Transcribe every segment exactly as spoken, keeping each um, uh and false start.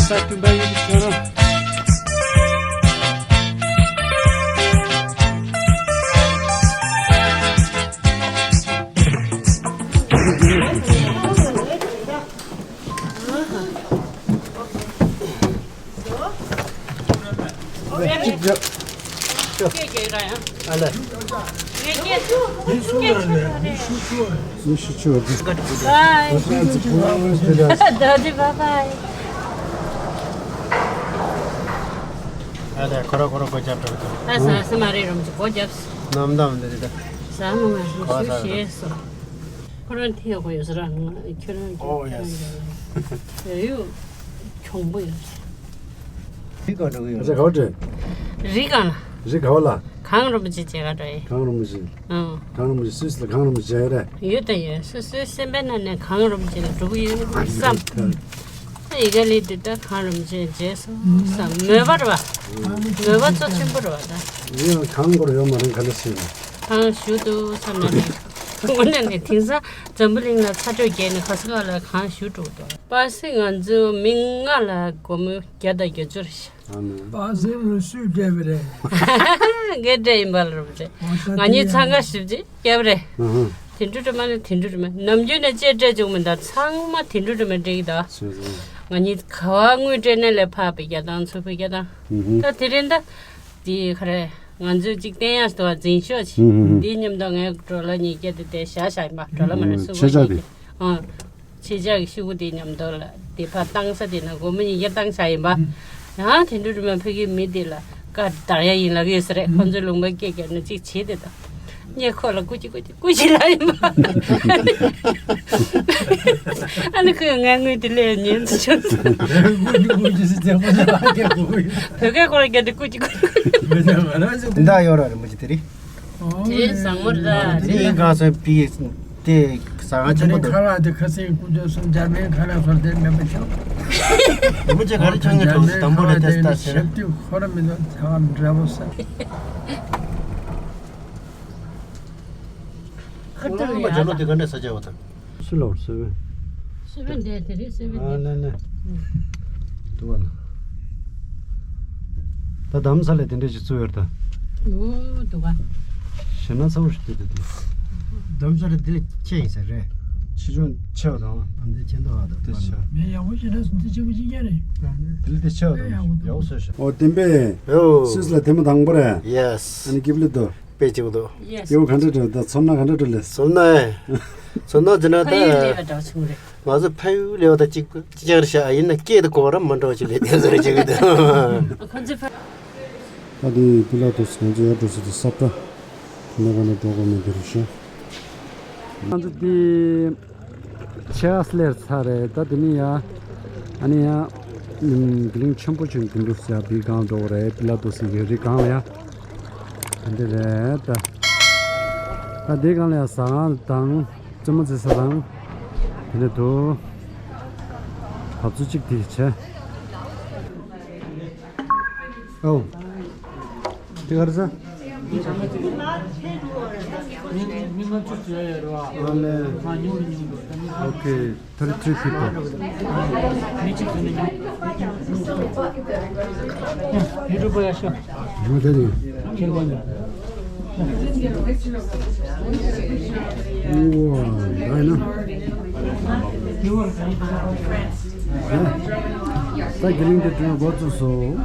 ད་སྟོན་པ་ཡིན་ཞུ་རོགས། གཅིག་རྒྱབ། ཨ་ལས། ཉི་ཤུ་ཆུ་བ་དེ། Bye. Bye. Bye. ཨ་ལས། ཁོ་ར་ཁོ་ར་སྒོ་རྒྱབ་འགྲོ་གི་འདུག་ཨ་ཟ་ས་མ་རེད། རོམ་གྱི་སྒོ་རྒྱབ། ནམ་དམ་འདི་རེད་ད། ཟ་མ་མ་ཞུ་ཞུ་ཞེས་སོ། ཁོ་རང་ཐེ་གོ་ཡོད་ས་ར། ང་ཁྱོད་རང་གི། ཨོ་ཡེ་སི། ཡོད་ཡོད། གྱོང་པོ་ཡོད། རི་ག་འགྲོ་གི་ཡོད། ཨ་ཅག་ག་བ་འདྲེ། རི་གང་ལ། རི་ག་བ་ལ། གངས་རིན་པོ་ཆེ་མཇལ་ག་འགྲོ་ཡིན། གངས་རིན་པོ་ཆེ། ཨང་། གངས་རིན་པོ་ཆེ། སུད་སི་ལ་གངས་རིན་པོ་ཆེ་མཇལ་རེད། ཡོད་ད་ཡོད། སོ་སོའི་སེམས་པའི་ནང་ནས་གངས་རིན་པོ་ཆེ་ལ་འགྲོ་གི་ཡོད་བསམ། ད་ཡི་ག་ལི་དེ་ད་གངས་རིན་པོ་ཆེ་མཇལ་སོང་བསམ། མོས་པ་རེད་བ། མོས་པ་གཙོ་ཆེན་པོ་རེད་བ་ད། ཡིན་ཡང་གངས་སྐོར་ཡོད་མ་རེད། ག་འདྲ་ཞིག་རེད། གངས་བཞུགས་འདུག་བསམ་ན་ནི། དངོས་གནས་ནས་དེང་སང་འཛམ་བུ་གླིང་ལ་ཚ་དྲོད་རྒྱས་ནས་ག་ས་ག་ལ་གངས་བཞུགས་འགྲོ་གི་འདུག་པ་སེ་ང་ཚོ་མི་ལྔ་ལ་སྒོར་མོ་བརྒྱ་དང་བརྒྱད་ཅུ་རེད་ཤག་ཨ་ནི། པ་སེ་རུ་སུས་སྤྲད་པ་རེད། ངས་སྤྲད་ཡིན་པ་ལ་རུ་རེད། ང་གཉིས་འཚང་ཁ་ཞིབ་ཅིག་བརྒྱབ་རེད། ཨ་ཧ། དེ་འདྲ་འདྲ་མ་ནི་དེ་འདྲ་འདྲ་མ། ནམ་རྒྱུན་ནས་ཅེས་སྤྲད་བྱུང་མི་འདུག་ཚང་མ་དེ་འདྲ་འདྲ་མ་སྤྲད་ཀྱི་འདུག་ང་གཉིས་ག་བ་དངུལ་སྤྲད་ནས་ལས་ཕག་པའི་རྒྱ་ཐང་ཚུར་ཕུད་རྒྱ་ཐང་། ད་དེ་རིང་ད། དེ་ག་རེ། ང་ཚོས་གཅིག་བསྟན་ཡག་ཏུ་འཛིན་ཤོག་ཅིག་ཨུ་ཧུ། དེའི་མཉམ་དུ་ངའི་གྲོགས་ལ་གཉིས་ཀ་དེ་དེ་བཞག་བཞག་ཡིན་པ། གྲོགས་ལ་མ་ནི་སུ་ཁོ་ཆེ་ཆག་གཉིས་དེ། ཀྱི་ཨང་། ཆེ་ཆག་གི་ཤུ་གུ་དེའི་མཉམ་དུ་ལ་དེ་ཕར་བཏང་ས་དེ་ན་སྒོར་མོ་གཉིས་ཀ་བཏང་བཞག་ཡིན་པ། ཡང་དེ་འདྲ་རུ་མ་ཕ་གི་མི་དེ་ལ་བཀའ་བདར་ཡ་ཡིན་ལབ་ཡོད་ས་རེད། ཁོ་ཚོའི་ལུང་པ་སྐད་རྒྱབ་ན་གཅིག་བྱེད་དེ་དང་། ངས་ཁོ་ལ་སྐུ་མཁྱེན་སྐུ་མཁྱེན་སྐུ་མཁྱེན་ལབ་ཡིན་པ། ཨ་ནི་ཁོས་ང་དངུལ་དེ་ལས་ཉན་ཚུལ་བྱུང་སོང་། སྐུ་མཁྱེན་སྐུ་མཁྱེན་ཟེར་ཁོ་ཚོ་ལ་སྐད་གོ་གི་ཡོད། བོད་སྐད་ཁོ་ལ་སྐད་དེ་སྐུ་མཁྱེན་སྐུ་མཁྱེན། མི་འདྲ་ང་རང་ཚོ་འདི་འདྲ་ཡོད་ར་རིན་པོ་ཆེ་དེ་རིང་། དེ་བཟང་མོ་རེད་ད། དེ་ཡིན་གང་སོང་པི་དེ་ཟ་ང་ཆེན་པོ་འདུག་ཁ་ལག་དེ་ཁ་སེང་སྐུ་མཆོད་གསུམ་འཇར་མན་ཁ་ལག་སོར་དེ་མེད་པ་ཆགས། རིན་པོ་ཆེ་ག་རེ་ཁྱོད་ངའི་གྲོགས་སུ་དམ་པོ་རེད་དེ་ལྟ་ཟེར། ཞབས་ཏུ་འཁོར་མི་འདུག་ཚ་བ་འདྲ་པོ་ཟེར། ཁ་ཏུ་ཡ། ལོ་དེ་ག་འདྲ་ས་ཆ་བ་དང་། སུ་ལོར་སུ་བེ། སུ་བེ་འདྲ་དེ་རེད་སུ་བེ་ཨ་འདྲ། ནེ་ནེ། དུ་བ་ལ། ད་དམ་ས་ལས་དེ་འདྲ་ཞིག་བཙུགས་ཡོད་ད། ཨོ་དུ་བ། ཞེ་ན་ཚ་བོ་ཞིག་དེ་དེ་དེ། དམ་ས་ལས་དེ་ལས་ཆེ་ཡིན་ས་རེད། ཆེ་ཆུང་ཆེ་བ་དང་། ཨ་འདི་ཆེ་འདུག་ཨ་ད་དེ་ཆེ། མེ་ཡག་པོ་ཞེ་ན་འདི་ཆེ་བོ་ཅིག་ཡ་རེད། དེ་ལས་དེ་ཆེ་བ་དང་ཡག་པོ་བཟོས་ཤག་ཨོ་དེ་བེ། ཨོ། སུས་ལ་དེ་མ་དང་པོ་རེད། ཡེ་སི། ཨ་ནི་ཀིབ་ལི་དོ། དཔེ་ཆེན་པོ་འདུག་ཡེ་སི། སྐྱེ་བོ་ག་འདྲ་འདྲ་ད་ཚོར་སྣང་ག་འདྲ་འདྲ་ལས། ཚོར་སྣང་ཨེ། ཚོར་སྣང་ཟེར་ན་ད། ཕ་ཡུལ་ལས་བ་འདྲ་བྱུང་རེད། ང་ཚོ་ཕ་ཡུལ་ལས་བ་ད་གཅིག་གཅིག་ཅར་བཞག་ཡིན་ན་སྐད་དུ་གོ་བ་ར་མ་འདྲ་བ་ཅིག་ལས་དེ་ཚོ་རེ་བྱེད་ཀྱི་འདུག་ཁོ་ཚོ་ཕ། ད་དེ་པི་ལ་ཏོ་སི་ང་ཚོ་ཡར་འགྲོ་ས་དེ་ས་བཀྲ་དེ་ནས་ག་ནས་འགྲོ་དགོས་མིན་དེ་རེད་ཤག་ང་ཚོ་དེ། ཆེ་ཨ་སི་ལེར་ཚར་རེད་ད། དེ་ནི་ཡ། ཨ་ནི་ཡ། ཨུམ། བི་ལིང་ཆེན་པོ་ཆུང་དུ་འདུག་ཟེར་དེའི་སྒང་འགྲོ་བ་རེད། པི་ལ་ཏོ་སི་གི་རི་སྒང་ལ་ཡ། དེ་འདྲ་རེད་ད། ད་དེའི་སྒང་ལ་ཡ་ཟ་ཁང་དང་། རྩེད་མོ་རྩེ་ས་དང་། དེ་འདྲ་འདུག་འཐབ་རྩོད་གཅིག་དེ་བྱས། ཨོ། དེ་ག་རེ་ཟ། མི་ལྔ་བཅུ་ཙམ་ཡོད་རེད་བ། ཨ་ལེ། ང་ཉུང་རུ་ཉུང་རུ། ཨོ་ཁེ། Thirty-three people. མི་གཅིག་ཙམ་ནས་ཉུང་། ཡུ་ཊུབ་པ་ཡ་ཤོ། ཡོད་དེ་ནི། ཁྱེད་ལ་ནི། ཨོ། ད་ཡིན་ན། ད་དེ་རིང་དེ་དྲན་འགོ་བཙུགས་སོང་།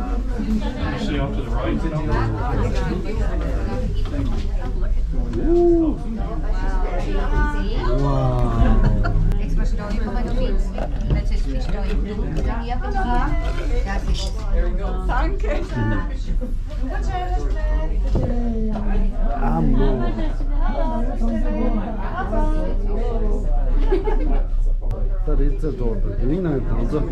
Wow. Danke. ད་རེས་རྩེ་རྫོགས་དང་དེའི་ནང་དང་ཚོ།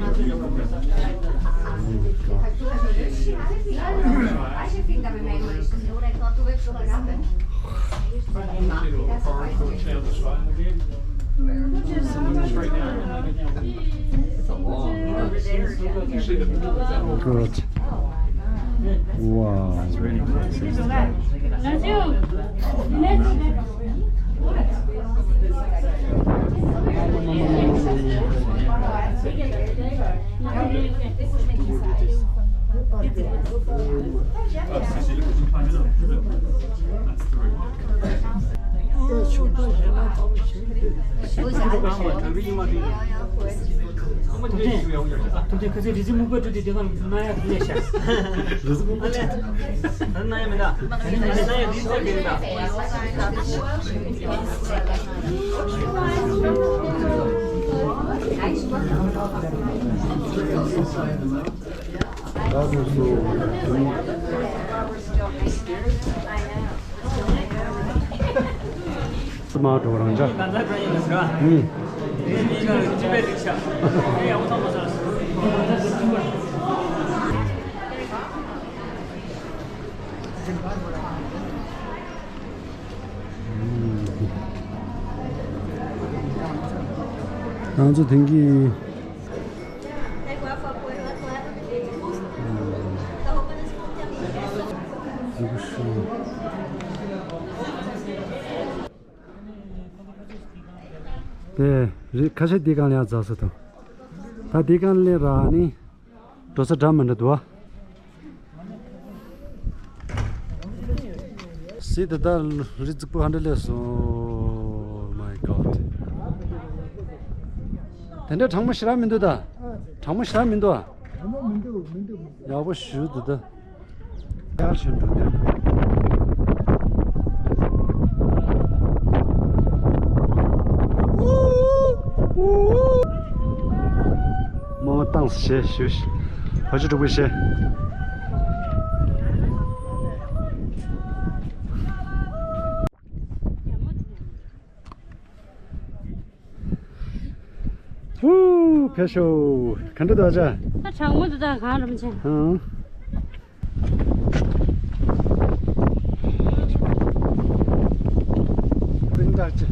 Good. Wow. མ་འགྲོ་རང་ཅག་ཨུམ། ང་ཚོ་དེང་གི་དེ་རི་ཁ་ཤས་འདི་གང་ལ་ཡང་འཛག་ས་དང་། ད་འདི་གང་ལ་ར་ནི་འགྲོ་ས་འདྲ་མི་འདྲ་འདུག་ཨ། སི་ད་ད་རི་རྫིག་པོ་ཧ་འདྲ་སླེབས་སོང་། Oh my God། དེ་འདྲ་གྲང་མོ་ཞེ་དྲག་མི་འདུག་ད། གྲང་མོ་ཞེ་དྲག་མི་འདུག་ཨ། གྲང་མོ་མི་འདུག་མི་འདུག་ཡག་པོ་ཞུ་འདུག་ད། ཡར་ཞུ་འགྲོ་དེ། མོ་ཏང་སི་ཞེས་ཞུ། ཕ་ཆུ་དྲུག་པོ་ཞེས། ཧུ། ཕེབས་ཤོག་ག་འདྲ་འདུག་ཨ་ཅག་ད་གྲང་མོ་འདུག་ད་གང་རུམ་ཆེ། ཧང་། སྤུན་ཟླ་ཅི།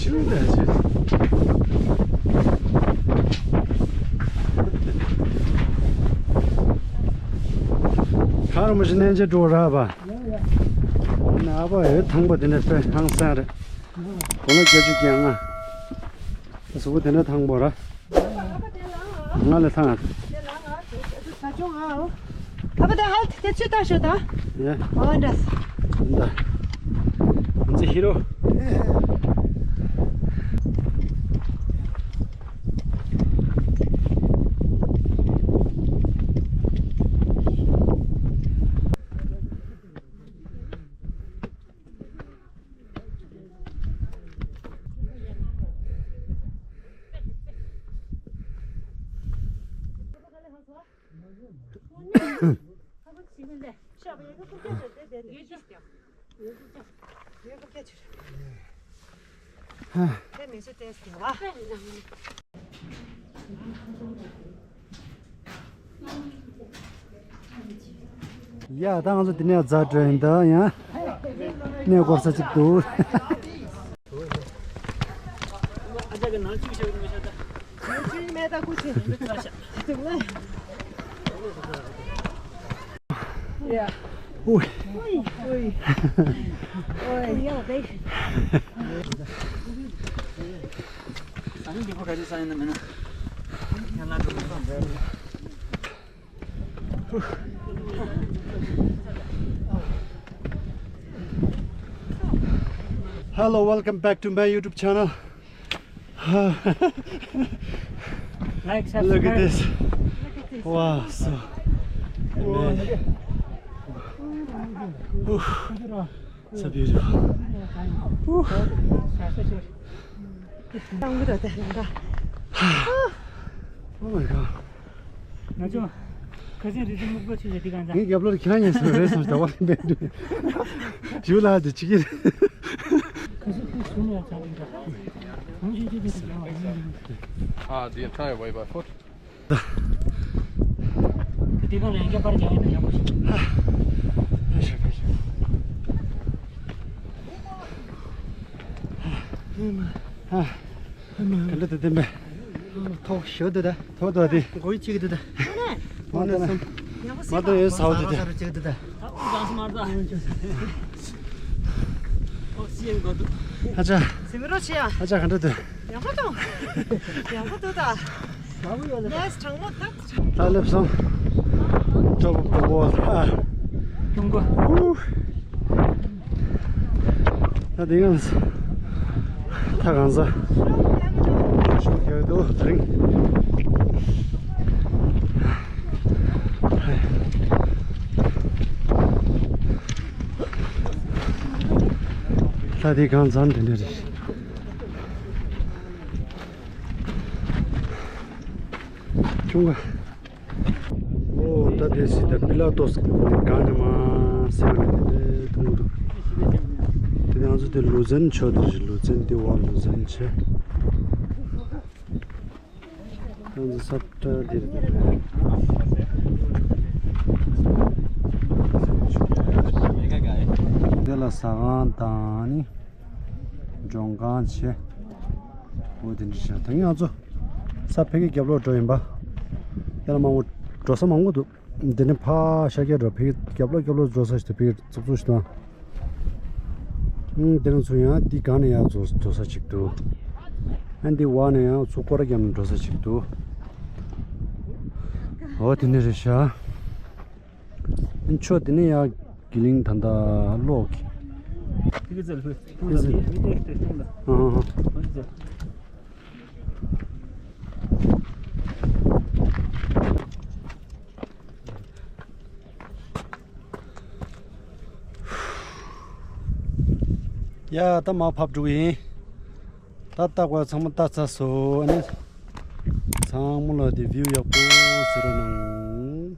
ཆུ་ལ་ཆུ། ཁ་རུ་མི་ཤི་ནན་ཅི་འགྲོ་ར་བ། ན་བ་ཨེ་ཐང་པ་དེ་ནས་དཔེ་ཧང་སང་རེད། གོ་ལ་བརྒྱད་ཅུ་གྱ་ལྔ། གཟུགས་པོ་དེ་འདྲ་ཐང་པོ་ར། ང་ལ་ཐང་། ཨ་ཕ་དེ་ཧལ་དེ་ཚུད་ལྟ་ཤོད་ད། ཡ། ཨོ་འདྲ། འདྲ། ང་ཚོ་ཧི་རོ། ཡ་ད་ང་ཚོ་འདི་ནས་རྫ་འགྲོ་ཡིན་ད། ཡང་གནས་སྐོར་ས་ཅིག་འདུག་ཨུའི། ཨུའི། ཨུའི། Hello, welcome back to my YouTube channel. Like, subscribe. Look at this. Wow, so amazing. Whew. So beautiful. Whew. Oh my God. ང་ཚོ་ཁ་སང་རི་རྩེ་སྨུག་པ་ཆུ་ཟེར་དེ་གང་ཚ། ངའི་རྒྱབ་ལོར་ཁྱེད་རང་ཉན་སོང་རེད་སོང་ཟླ་བ་ལ་འདས་འདུག་ཞུ་ལ་དེ་ཅི་གི་རེད། ཁ་སང་ཁོས་ཞུ་ནས་ཡང་ཚ་གི་འདྲ། ང་ཞུ་ཅི་དེ་ཡང་བ་ཡིན། Ah, the entire way by foot. དེ་གང་ལ་ཡང་བསྐྱར་པར་རྒྱག་ཡིན་ན་ཡག་པོ་ཞིག་ཧ། ག་འདྲ་དེ་བསྟན་པས། ཐོག་ཞོ་དེ་ད། ཐོག་ཏུ་དེ། མགོ་ཡི་ཆིག་དེ་ད། མ་ཏོ་ནས་སོང་། མ་ཏོ་ཡོད་ས་བ་དེ་ད། ས་རུ་ཆིག་དེ་ད། ཨ་ཅག་ཟིན་རོགས་བྱེད་ཡ། ཨ་ཅག་ག་འདྲ་འདུག་ཡག་པོ་འདུག་ཡག་པོ་འདུག་ད། ལས་དྲང་མོ་ད། ད་སླེབས་སོང་། ཅོག་པོ་པོ་ལ། ཀྲུང་གོ། ཧུ། ད་དེ་ཡང་ད་གང་ཟ། ཤོག་ཡག་འདུག་དེ་རིང་། ད་དེ་གང་ཟ་དེ་འདྲ་རེད། ཁྱུང་ག་ཨོ་ད་དེ་སི་ད་པི་ལ་ཏོ་སི་གང་ནས་མ་སེམས་ནས་དེ་མཐོང་འདུག་དེ་ནས་ང་ཚོ་དེ་ལུ་ཛན་ཆོས་དེ་རེད། ལུ་ཛན་དེ་བ་ལུ་ཛན་ཆེ། ང་ཚོ་ས་ཁྲ་དེ་རེད། དེ་ལ་ཟ་ཁང་དང་ནི་མགྲོན་ཁང་ཆེ། འོ་དེ་འདྲ་ཞིག་ད་ང་ཚོ་ས་ཕ་གི་རྒྱབ་ལོགས་འགྲོ་ཡིན་པ། དེ་ལ་མང་པོ་འགྲོ་ས་མང་པོ་འདུག་དེ་ནས་ཕར་ཤར་རྒྱག་འགྲོ། ཕ་གི་རྒྱབ་ལོགས་རྒྱབ་ལོགས་འགྲོ་ས་ཞིག་འདུག་ཕ་གི་ཙུག་ཙུག་ཞིག་དང་། ཨང་། དེ་རིང་ཚུར་ཡང་འདི་སྒང་ནས་ཡང་འགྲོ་འགྲོ་ས་ཞིག་འདུག་ཨ་འདི་བར་ནས་ཡང་ཚུར་སྐོར་ར་བརྒྱབ་ནས་འགྲོ་ས་ཞིག་འདུག་འོ་དེ་ནས་རེད་ཤག་ཨ་ཆོ་དེ་ནས་ཡང་གི་ལིང་ད་ད་ལོག་གི། ཕ་གི་ཙལ་ཕུ་ཐུང་ད་མི་མི་ཏེ་ཏེ་ཐུང་ད། ཨ་ཧ་ཧ། ཕ་གི་ཙལ། ཡ་ད་མར་ཕབ་འགྲོ་གི་ཡིན། ད་ལྟ་བ་ཚང་མ་ལྟ་ཚར་སོང་། ཨ་ནི་ཚང་མ་ལ་དེ་བིའུ་ཡག་པོ་ཟེར་རོགས་གནང་།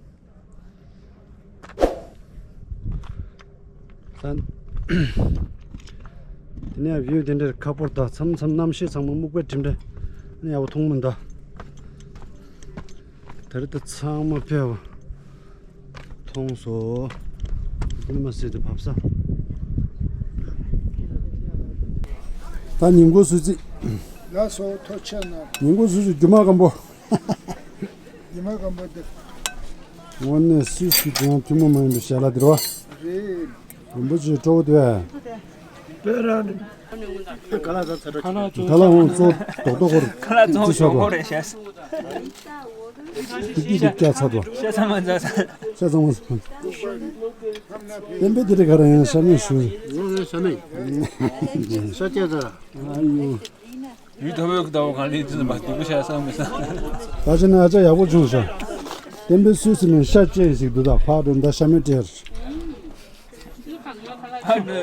ད་དེ་ནས་བིའུ་དེ་འདྲའི་ཁ་པོར་དང་མཚམས་མཚམས་གནམ་གཤིས་ཚང་མ་སྨུག་པའི་འགྲིམ་འགྲིམ་ཡག་པོ་མཐོང་མི་འདུག་དེ་རིང་ད་ཚང་མ་ཕེབས་མཐོང་སོང་། དེ་མ་ཟད་དེ་བབས་ས། ད་ཉིན་གུང་བཟོས་ཚིག་ལགས་སོ། ཐུགས་རྗེ་གནང་། ཉིན་གུང་བཟོས་ཚིག་རྒྱུ་མ་སྐམ་པོ། ཉི་མ་སྐམ་པོ་འདི། དངོས་གནས་སུས་སུས་ཀྱང་ཐུན་མོང་མ་ཡིན་པའི་ཞལ་ལག་འདི་རེད་བ། རེད། རིན་པོ་ཆེ་སྤྲོ་བོ་དེ་བས། དཔེ་རང་རེད། ཁ་ལག་ཚ་ཚ་འགྲོ། ཁ་ལག་ཚོ་ཁ་ལག་འོང་ཚོ་རྡོག་རྡོག་སྐོར། ཁ་ལག་ཚོ་ཅི་ཆགས་ཞོག་པོ་རེད་ཤག་དེ་དེ་དེ་སྐྱ་ཚ་དོ། ཤ་ཚ་མ་ཚ་ཚ། ཤ་ཚ་མ་ཚ། བསྟན་པའི་དེ་རིགས་ག་རེ་ཡང་ཤ་མེད་ཞུ། ངོ་ངའི་ཤ་མེད། ཤ་སྐྱ་ཚ། ཨ་ཡོ། ཡུལ་ཐོབ་ཡོད་ཀྱི་ཟླ་བ་གང་ལས་ཚུན་མ་སྡུག་པོ་ཤ་བསམ་མི་བསམ། ད་ཅི་ན་ཨ་ཅག་ཡག་པོ་བྱུང་ཤག་བསྟན་པའི་སུད་སི་ནས་ཤ་བཅད་ཞིག་འདུག་ད་ཕག་འགྲོ་ད་ཤ་མེད་སྤྲད། ཕག་འགྲོ།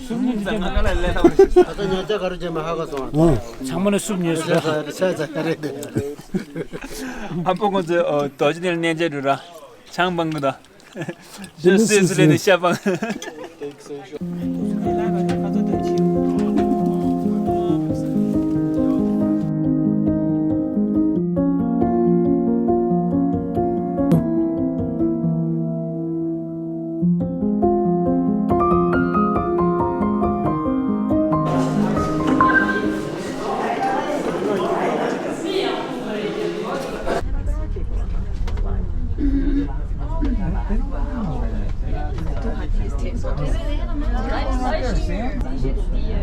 སུབ་ཉོས་ཟ་ང་ག་ལ་ལས་ཐབས་རེད། ཨ་ད་ཉོ་ཆ་ག་རུ་རྗེས་མ་ཧ་གོ་སོང་། ཨ། ཚང་མ་ལ་སུབ་ཉོས་ཟ། ཤ་ཚ་ཤ་ཚ་ག་རེད། ཨ་ཕོ་ཁོང་ཚོས་རྡོ་རྗེ་གདན་ལ་གནས་མཇལ་འགྲོ་ར། ཆང་འབག་གི་ད། ཤ་སུད་སི་ལས་ནས་ཤ་འབག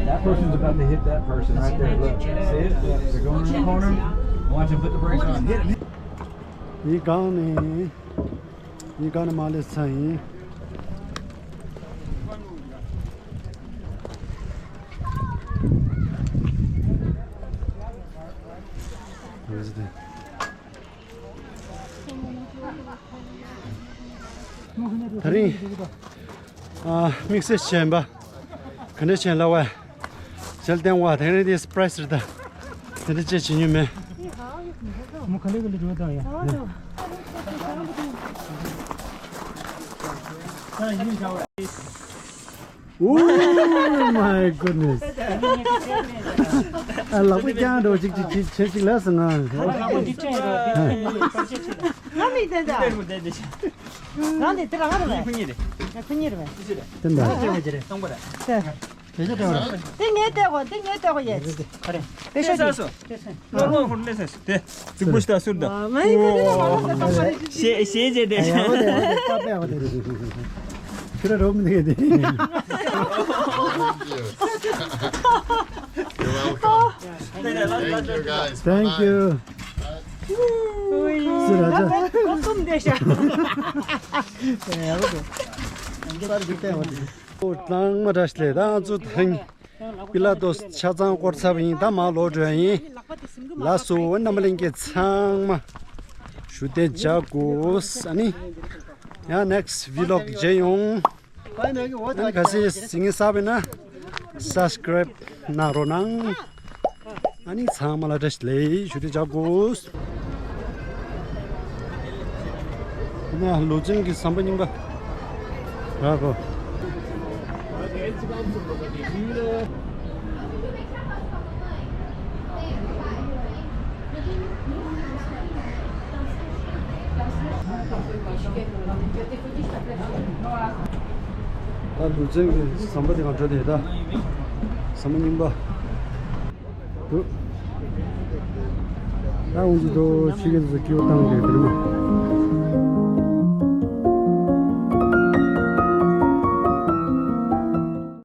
That person's about to hit that person right there. Look, see it? They're going in the corner. Watch him put the brakes on. Hit him. ཡི་གང་ནས། ཡི་གང་ནས་མ་ལས་ཚ་ཡིན། ད་རིང་ཨ་དམིགས་བསལ་བྱས་པ་ག་འདྲ་བྱས་ལབ་པ། ཞལ་བསྟན་བ་དེ་རིང་དེ་སི་པ་རའི་སི་རེད་ད། དེ་འདྲ་ཅེས་བྱེད་མྱོང་མེད། Oh my goodness. ཨ་ལག་པ་རྐྱང་འགྲོ་ཅིག་ཅིག་ཅིག་བྱེད་ཅིག་ལབ་སོང་ང་། ང་མི་བསྟན་ད། རང་དེ་དེ་རང་རེད་པས། ཁོ་གཉིས་རེད། ང་ཁོ་གཉིས་རེད་པས། བསྟན་ད། དེ་ངའི་ལྟ་གོ་དེ་ངའི་ལྟ་གོ་ཡས། ཁ་རེད། དཔེ་ཤོད་ཀྱི། ལོ་ལོ་ཧོར་ལས་སེ་དེ་རྫིག་པོ་ཞིག་ད་ཟུར་ད། མ་ཡིན་ཁ་རེད་ལ་ལ་ལ་ལ་ལ། ཞེ་ཞེ་རྗེས་དེ། ཨ་ཡ་བ་དེ་བ་དེ་པ་པ་བ་དེ། ཁྱོད་ར་རོགས་མི་འདུག་གས། Thank you, guys. Thank you. སུ་ར་ཅག་ཀོ་ཀུམ་དེ་ཤ། ཨོ་ཚང་མ་བཀྲ་ཤིས་བདེ་ལེགས། ད་ང་ཚོ་ཐེངས་པི་ལ་ཏོས་ཆ་ཚང་སྐོར་ཚར་བ་ཡིན། ད་མར་ལོག་འགྲོ་ཡ་ཡིན། ལགས་སོ། རྣམ་པ་ལྷན་རྒྱས་ཚང་མ་བཞུགས་གདན་འཇགས་དགོས། ཨ་ནི་ཡང་next vlog་མཇལ་ཡོང་། ཨ་ནི་གལ་སྲིད་གཟིགས་ངེས་གསར་པ་ཡིན་ན་subscribe་གནང་རོགས་གནང་། ཨ་ནི་ཚང་མ་ལ་བཀྲ་ཤིས་བདེ་ལེགས་ཞུ་བདེ་འཇགས་དགོས། ཨ་ནི་ལུས་སྦྱོང་གི་ཟམ་པ་རྙིང་པ་ར་གོ། ད་ལུས་སྦྱོང་གི་ཟམ་པ་དེ་ག་འགྲོ་དེ་ད། ཟམ་པ་རྙིང་པ། འདུག་ད་འུ་ཚོ་འགྲོ་ཕྱི་རྒྱལ་དུ་སྐྱིད་པོ་བཏང་དེ་དེ་རིང་མ།